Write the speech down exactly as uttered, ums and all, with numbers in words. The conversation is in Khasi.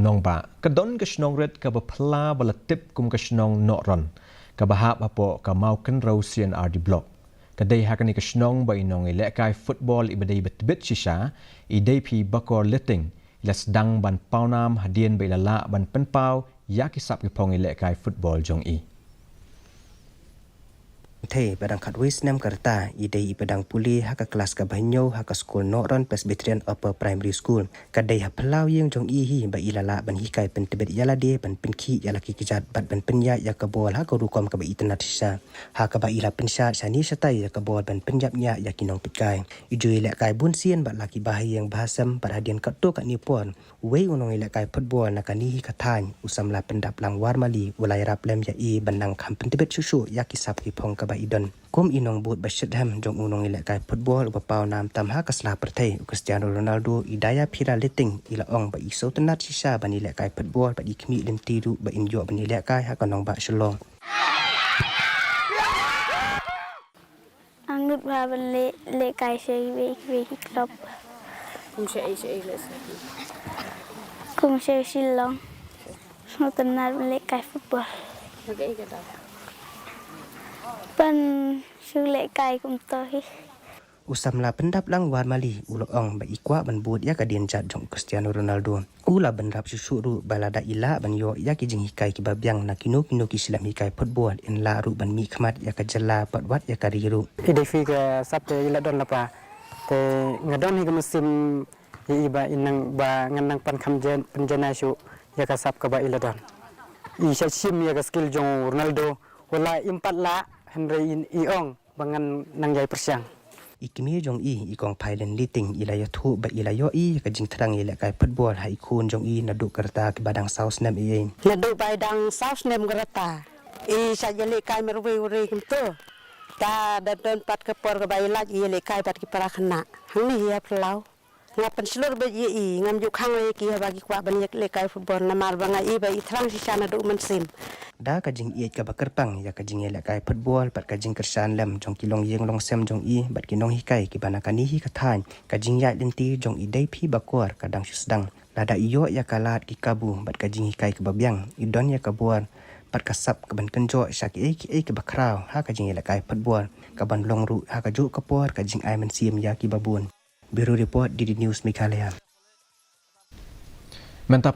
Nongbah, ka don ka shnong rit kaba phylla ba la tip kum ka shnong Nohron, kaba hap hapoh ka Mawkynrew C and R D Block. Ka dei ha kane ka shnong ba i nongïalehkai football iba dei ba tbit shisha, i Deipi Bakor Liting, i la sdang ban paw nam hadien ba i la lah ban pynpaw ïa ki sap ki phong ïalehkai football jong i. Thei ba dang khatwei snem ka rta, i dei iba dang pule ha ka klas kaba hynñiew ha ka skul Nohron Presbyterian Upper Primary School. Ka dei ha phyllaw ïing jong i hi ba i la lah ban hikai pyntbit ïa lade, ban pynkhih ïa la ki kjat bad ban pynïaid ïa ka bol ha ka rukom kaba itynnad shisha. Ha kaba i la pynshad shane shatai ïa ka bol ban pynïap ñiah ïa ki nongpeitkai. I ju ïalehkai bunsien bad la ki bahaïing bahasem bad hadien katto katne por, wei u nongïalehkai football na kane hi ka thaiñ, u samla Pyndaplang Warmali, u la ïarap lem ïa i ban nang kham pyntbit shuh shuh ïa ki sap ki phong kaba i don. Kum i nongbud ba shitrhem jong u nongïalehkai football uba paw nam tam ha ka sla pyrthei, u Cristiano Ronaldo, i Deipi Bakor Liting, i la ong ba i sngewtynnad shisha ban ïalehkai football bad i khmih lynti ruh ba in ïoh ban ïalehkai ha ka nongbah Shillong. Nga ngeit ba ban leh, lehkai sha kiwei kiwei ki club. Kum sha ei sha ei leh sha. Kum sha Shillong. Sngewtynnad ban lehkai football. Lehkai ka dei. Ban shu lehkai kumto hi. U samla Pyndaplang Warmali u la ong ba i kwah ban bud ïa ka dienjat jong u Cristiano Ronaldo. U la bynrap shuh shuh ruh ba lada i lah ban ïoh ïa ki jinghikai kiba biang na kino kino ki shlem hikai football, in lah ruh ban mihkhmat ïa ka jylla bad wat ïa ka ri ruh. I dei phi ka sap te i la don lapa. Te nga don hi ka mynsiem ïa i ba in nang ba ngan nang pynkham jan, pynjanai shuh ïa ka sap kaba i la don. I shah shim ïa ka skill jong u Ronaldo, u la im pat lah, hynrei i, i ong ba ngan nang ïai pyrshang. I kmie jong i, i Kong Phailen Liting, i la ïathuh ba i la ïohi ïa ka jingthrang ïalehkai football ha i khun jong i naduh ka rta kiba dang saw snem ei ei. Naduh ba i dang saw snem ka rta, i shah ïalehkai marwei marwei kumto. Te da don pat ka por kaba i lah ïalehkai bad ki para khynnah. Hangne hi ha phyllaw. Nga pynshlur beit ïa i, ngam ju khang ïa ki haba ki kwah ban ïalehkai football namar ba nga i ba i thrang shisha naduh mynsiem. Da ka jingïeit kaba kyrpang ïa ka jingïalehkai football bad ka jingkyrshan lem jong ki longïing longsem jong i bad ki nonghikai kiba na kane hi ka thaiñ, ka jingïaid lynti jong i Deipi Bakor ka dang shu sdang. Lada i ïoh ïa ka lad ki kabu bad ka jinghikai kaba biang, i don ïa ka bor bad ka sap kaban kynjoh sha kiei kiei kiba khraw ha ka jingïalehkai football, kaban long ruh ha kajuh ka por ka jingai mynsiem ïa kiba bun. Bureau Report, D D News Meghalaya. Mynta